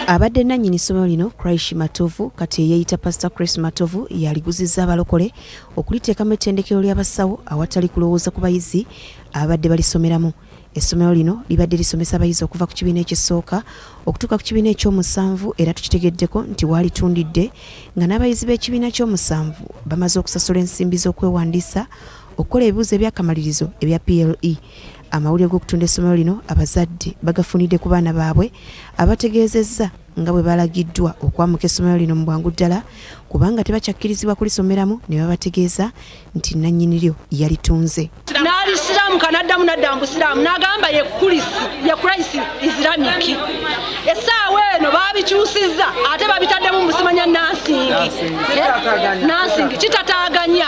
Abadde nannyini ssomero lino Christ Matovu kati eyeeyita Pastor Chris Matovu yaliguzizza abalokole okuliteekamu ettendekero ly'abasawo awatali kulowooza ku bayizi ababadde balisomeramu. Essomero lino libadde lisomesa abayizi okuva ku kibiina ekisooka okutuuka ku kibiina ekyomusanvu era tukitegeddeko nti waalitundidde nga n'abayizi b'ekibiina ky'omusanvu bamaze okusasula ensimbi z'okwewandiisa okukola ebibuuzo eby'akamalirizo ebya PLE. Amawulire g'okutunda essomero lino abazadde bagafunidde ku baana baabwe abategeezezza nga bwe balagiddwa okwamuka essomero lino mu bwangu ddala kubanga tebakyakkirizibwa kulisomeramu ne babategeeza nti nnannyini lyo yalitunze. N'alisiramuka n'addamu n'adda mu busiraamu n'agamba ye kulisi ye Christ Islamic. Essaawa eno baabikyusizza ate babitaddemu musimanya nansingi nansingi kitataaganya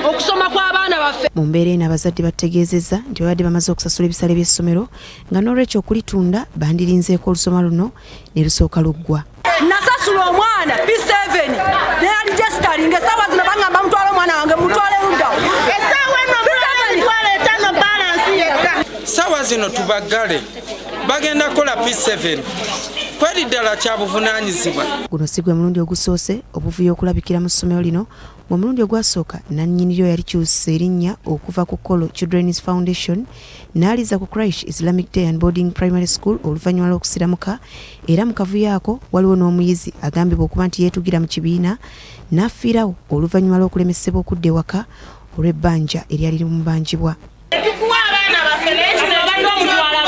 okusoma kw'abaana baffe. Mu mbeera eno abazadde batutegeezezza nti babadde bamaze okusasula ebisale by'essomero nga n'olwekyo okulitunda bandirinzeeko olusoma luno ne lusooka luggwa. Nasasula omwana P7 neyalijesitalinga essaawa zino bangamba mutwale omwana wange mutwale ludda. Essaawa eno mitwalo etaano balansi yekka. Ssaawa zino tubaggale bagenda kukola P7 kweri ddala kya buvunaanyizibwa. Guno si gwe mulundi ogusoose obuvuyo okulabikira mu ssomero lino ng'omulundi ogwasooka nannyini lyo yalikyusa erinnya okuva ku Kolo Children's Foundation n'alizza ku Quraish Islamic Day and Boarding Primary School oluvannyuma lw'okusiramuka era mu kavuyo ako waliwo n'omuyizi agambibwa okuba nti yeetugira mu kibiina n'afiirawo oluvannyuma lw'okulemesebwa okudda ewaka olw'ebbanja eryali limubanjibwa. Tukuwa abaana baffe naye kino obadde omutwala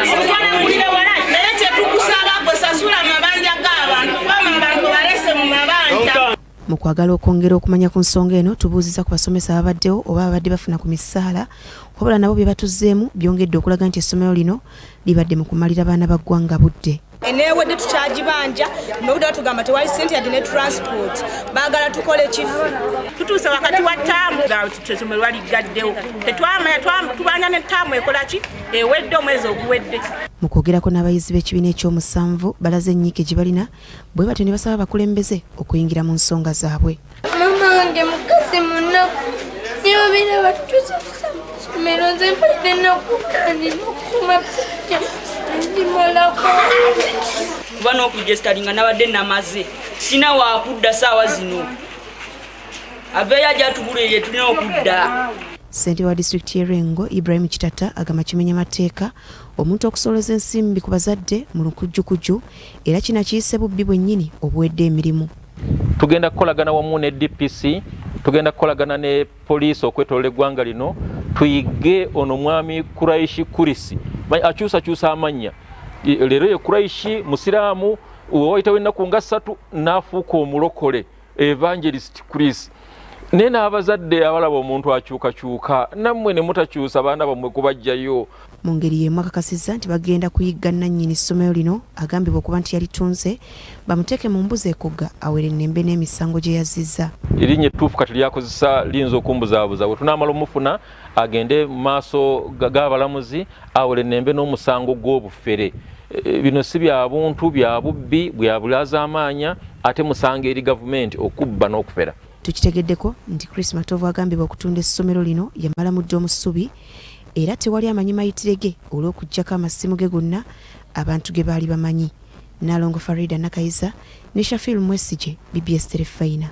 omutwala kulire wala naye kyetukusaba gwe sasula amabanja g'abantu kubanga abantu balese mu mabanja. Mu kwagala okwongera okumanya ku nsonga eno tubuuzizza ku basomesa ababaddewo oba ababadde bafuna ku misaala wabula nabo bye batuzzeemu byongedde okulaga nti essomero lino libadde mu kumalira baana ba ggwanga budde. Eneewedde tukyagibanja nobudde batugamba tewali ssente yadde ne transport baagala tukole kifu. Tutuuse wakati wa ttaamu essomero baliggaddewo tetwamanya tubanja ne ttaamu ekola ki ewedde omwezi oguwedde. Mu kwogerako n'abayizi b'ekibiina ekyomusanvu balaze ennyiike gye balina bwe batyo ne basaba abakulembeze okuyingira mu nsonga zaabwe. Maama wange mukazi munaku naye babeera batutuusa mu ssomero nze mpulira ennaku nina okusoma ndimalako. Kuba n'okujesitalinga nabadde namaze sina wakudda saawa zino aveeyo ajja atubulirire tulina okudda. Ssentebe wa disitulikiti y'e Lwengo Ibrahim Kitata agamba kimenya mateeka omuntu okusolooza ensimbi ku bazadde mu lukujjukujju era kino akiyise bubbi bwennyini obuwedde emirimu. Tugenda kukolagana wamu ne DPC, tugenda kukolagana ne poliisi okwetolola eggwanga lino tuyigge ono mwami Kuraishi Kurisi akyusakyusa amannya leero ye Kuraishi musiraamu wewayitawo ennaku nga ssatu n'afuuka omulokole Evangelist Chris. Naye n'abazadde abalaba omuntu akyukakyuka nammwe ne mutakyusa baana bammwe kubajjayo. Mu ngeri y'emu akakasizza nti bagenda kuyigga nnannyini ssomero lino agambibwa okuba nti yalitunze bamuteeke mu mbuzi ekogga awerennembe n'emisango gye yazzizza. Erinnya ettuufu kati lyakozesa liyinza okumbuzaabuza. Bwe tunaamala omufuna agende mu maaso g'abalamuzi awerennembe n'omusango gw'obufere. Bino si bya buntu, bya bubbi, bya bulyazaamaanya ate musango eri gavumenti okubba n'okufera. Tukitegeddeko nti Chris Matovu agambibwa okutunda essomero lino yamala mudda omusubi era tewali amanyi mayitire ge olw'okuggyako amasimu ge gonna abantu ge baali bamanyi. Nnaalongo Faridah Nakayiza ne Shafil Mwesigye, BBS Terefayina.